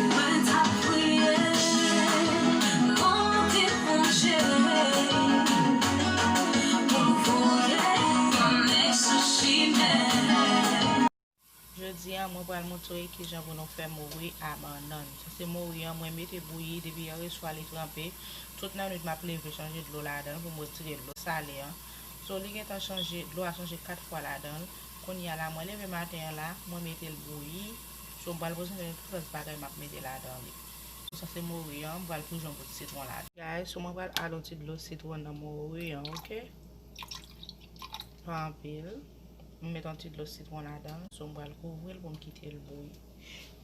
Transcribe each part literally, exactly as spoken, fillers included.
Mwen t ap priye, monte pou m jere, pou m voye yon nèg sou chimen. Jodi a, mwen pral montre kijan pou nou fè mori a bannann. Sa se mori an, mwen mete bouyi, depi yè swa li tranpe. Tout nan nwit m ap leve chanje dlo ladan l pou m retire dlo sale an. So, li gentan chanje, dlo a chanje kat fwa ladan l. Kounye a la, mwen leve maten an la, mwen mete l bouyi. So, m pral prezante nou tout rès bagay m ap mete ladan li. So, sa se mori an, m pral boujon bout sitwon ladan. Guys, so mwen pral add yon ti dlo sitwon nan mori an, oke? Pa anpil. M met yon ti dlo sitwon ladan l. So, m pral kouvri l pou m kite l bouyi.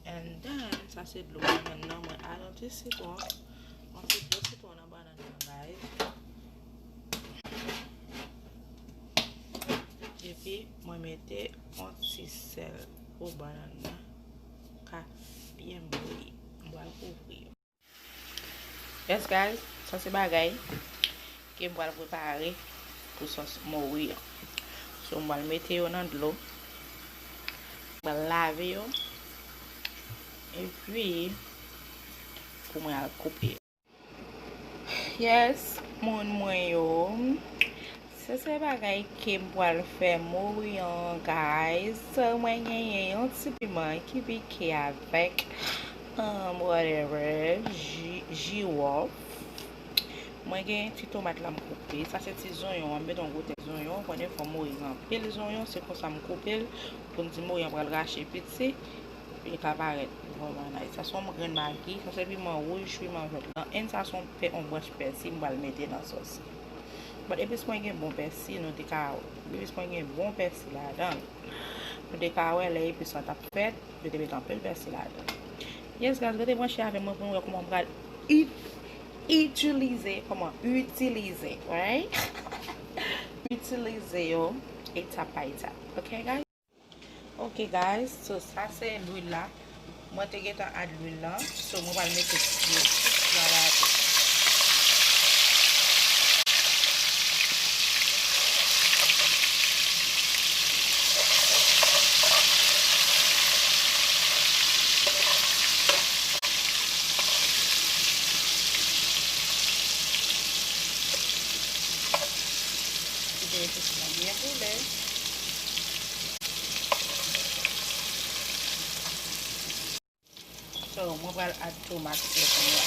And then, sa se dlo bannann nan, mwen add yon ti sitwon. Yon ti dlo sitwon nan bannann nan, guys. Epi, mwen mete yon ti sèl pou bannann nan ka byen bouyi. M pral kouvri yo. Yes, guys, sa se bagay ke m pral prepare pou sòs mori an. So, m pral mete yo nan dlo. M pral lave yo. Epi, pou mwen al koupe yo. Yes, moun mwen yo. Se se bagay ke m pral fè mori an, guys. Mwen genyen yon ti piman ki pike avèk, um, whatever, ji, jiwòf. Mwen gen ti tomat la m koupe. Sa se ti zonyon an. M met yon gwo tèt zonyon. Konnen fò mori gen anpil zonyon. Se konsa m koupe l. Pou m di mori an pral rache piti. Li ka parèt vrèman nice. Sa se yon grenn magi. Sa se piman wouj, piman vèt lan. And sa se yon pè, yon branch pèsi m pral mete nan sòs. But epis mwen gen bon pèsi, nou te ka, epis mwen gen bon pèsi ladan l. Nou te ka wè lè epis lan t ap fèt, yo te met anpil pèsi ladan l. Yes, guys, rete branche avè mwen pou nou wè kòman m pral it-, itilize, kòman itilize, right? Itilize yo etap pa etap. Ok, guys? Ok, guys, so sa se lwil la. Mwen te gentan add lwil lan, so mwen pral mete ti, ti swa ladan. Kite epis lan byen boule. So, mwen pral add tomat yo kounye a.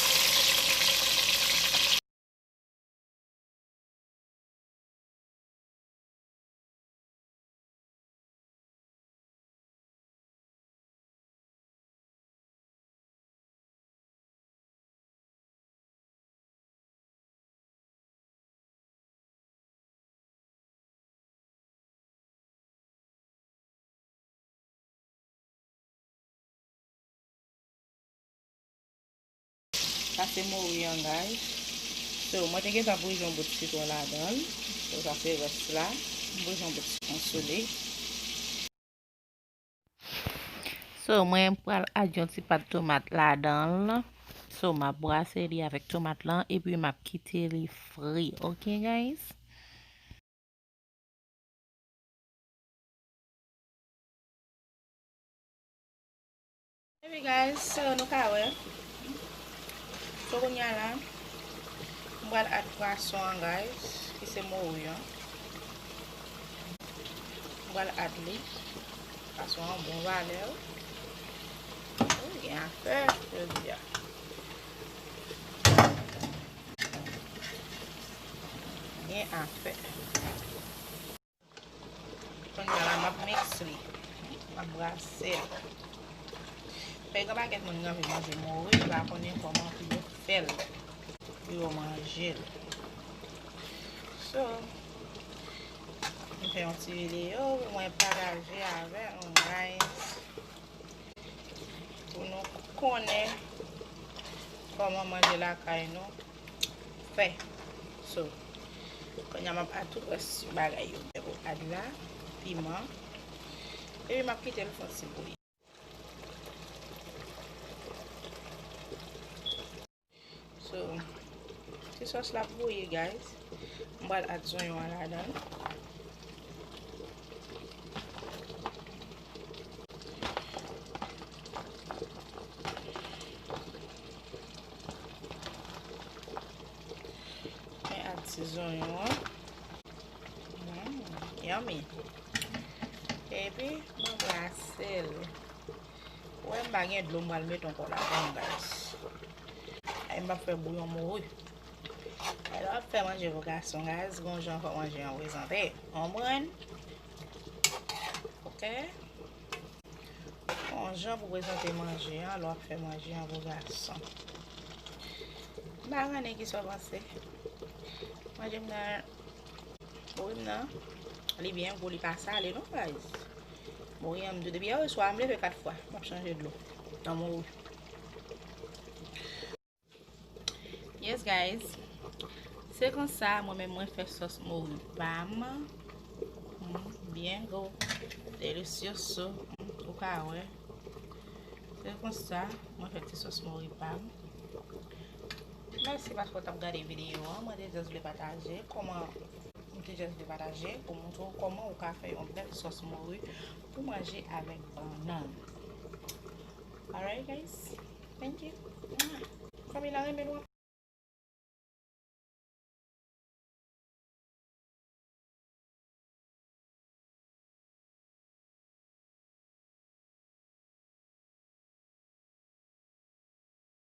Sa se mori an, guys. So, mwen te gentan boujon bout sitwon ladan l. So, sa se rès la. M boujon bout sitwon sou li. So, mwen pral add yon ti pat tomat ladan l. So, m ap brase li avèk tomat lan, epi m ap kite li fri. Ok, guys? Epi, guys, so nou ka wè. So, kounye a la, m pral add pwason an, guys, ki se mori an. M pral add li. Pwason an bon valè. Ou gen afè, jodi a. Gen afè. Kounye a la, m ap mix li. M ap brase l. Fè gen pakèt moun ki anvi manje mori, yo pa konnen kòman pou yo fè l, pou yo manje l. So, m fè yon ti videyo pou mwen pataje avè nou, guys. Pou nou konnen kòman manje lakay nou fè. So, kounye a m ap add tout rès bagay yo. Mwen pou add la, piman. Epi m ap kite l fè yon ti bouyi. So, ti sòs la ap bouyi, guys. M pral add zonyon an ladan l. Zonyon an. Mm, yummy. Epi, mwen brase l. Ou wè m pa gen dlo, m pral met ankò ladan, guys. Ay, m p ap fè bouyon mouri. Lè w ap fè manje pou gason, guys, gon jan fò manje an prezante. Konprann? Ok? Gon jan pou prezante manje an, lè w ap fè manje an pou gason. M pa konnen kisa w panse. Manje m nan, mouri m nan, li byen gou, li pa sale non, guys. Mouri an, m di w, depi yè oswa, m leve kat fwa, m ap chanje dlo nan mouri. Yes, guys. Se konsa, mwen menm, mwen fè sòs mori pa m. Mm, byen gou. Delicioso. Mm, ou ka wè. Se konsa, mwen fè ti sòs mori pa m. Mèsi paske w t ap gade videyo an. Mwen te just vle pataje kòman, mwen te just vle pataje pou montre w kòman ou ka fè yon bèl sòs mori pou manje avèk bannann. Alright, guys. Thank you. Mwah. Fanmi nan renmen nou.